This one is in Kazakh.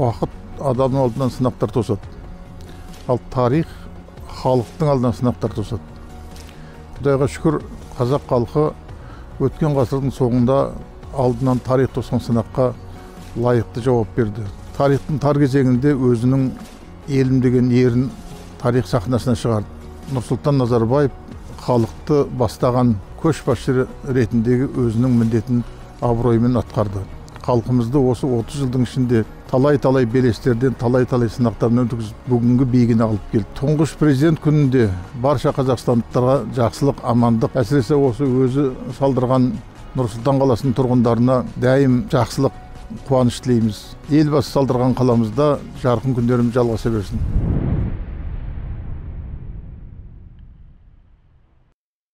Уақыт адамның алдынан сынақтар тосады. Ал тарих халықтың алдынан сынақтар тосады. Құдайға шүкір, қазақ халқы өткен ғасырдың соңында алдынан тарих тосқан сынаққа лайықты жауап берді. Тарихтың тар кезеңінде өзінің елім деген ерін тарих сахнасына шығарды. Нұрсұлтан Назарбаев халықты бастаған көшбасшы ретіндегі өзінің міндетін абыроймен атқарды. Халқымызды осы 30 жылдың ішінде талай-талай белестерден, талай-талай сынақтардан өткізіп, бүгінгі биігіне алып келді. Тұңғыш президент күнінде барша қазақстандықтарға жақсылық, амандық, әсіресе осы өзі салдырған Нұр-Сұлтан қаласының тұрғындарына дайым жақсылық, қуаныш тілейміз. Елбасы салдырған қаламызда жарқын күндеріміз жалғаса берсін.